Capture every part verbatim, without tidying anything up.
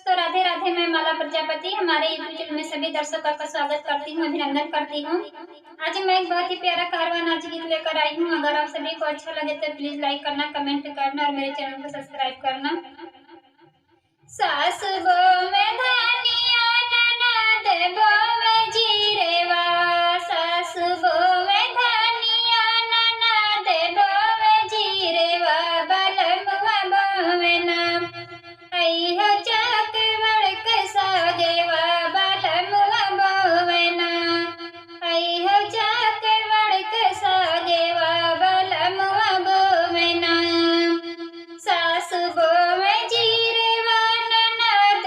तो राधे राधे, मैं माला प्रजापति हमारे YouTube चैनल में सभी दर्शकों का स्वागत करती हूँ, अभिनंदन करती हूँ। आज मैं एक बहुत ही प्यारा कारवा नाच गीत लेकर आई हूँ। अगर आप सभी को अच्छा लगे तो प्लीज लाइक करना, कमेंट करना और मेरे चैनल को सब्सक्राइब करना। सास बोवे धनिया, ननद बोवे जीरेवा, सास बोवे धनिया, ननद बोवे जीरेवा, बलमुआ बोवे ना। अइहो जाके बड़के सागेवा, बलमुआ बोवे ना। अइहो जाके बड़के सागेवा, बलमुआ बोवे ना। सास बोवे जीरेवा, ननद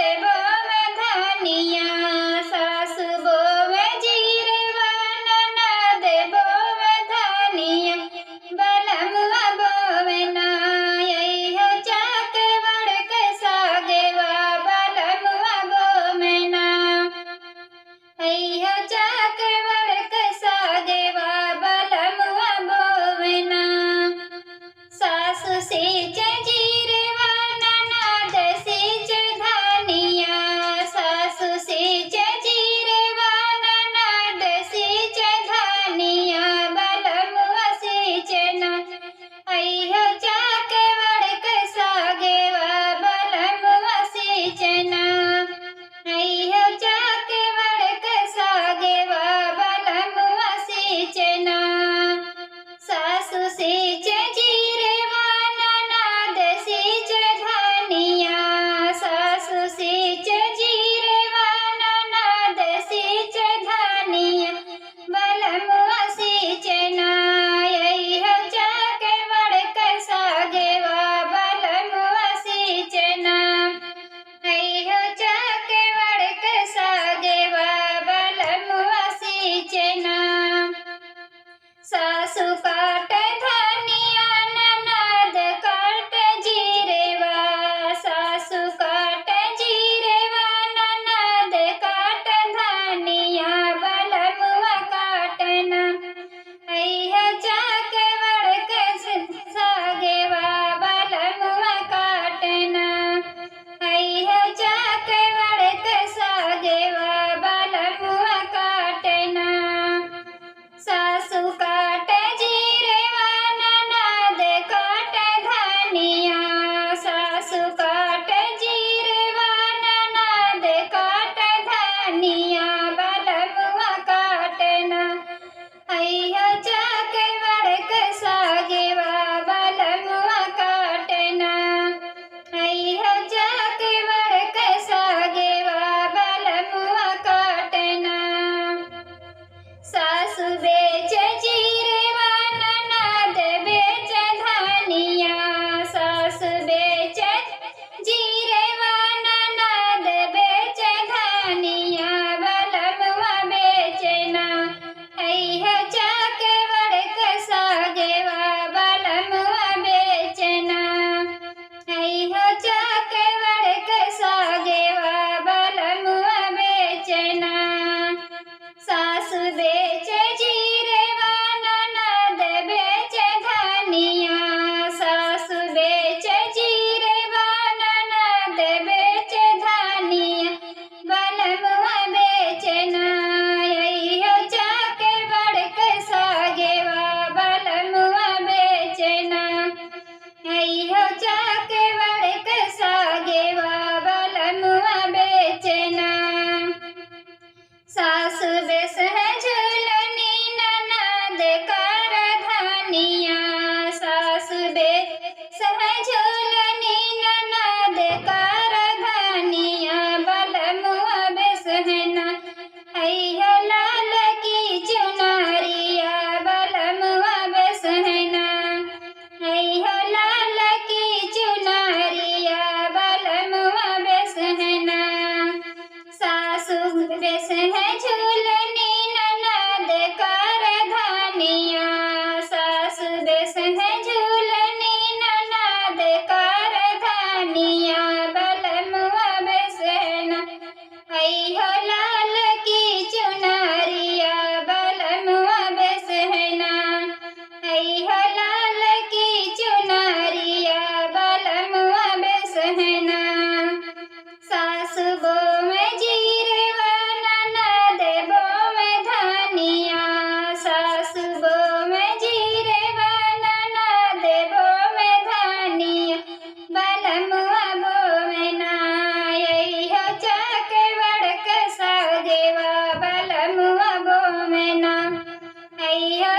अइहो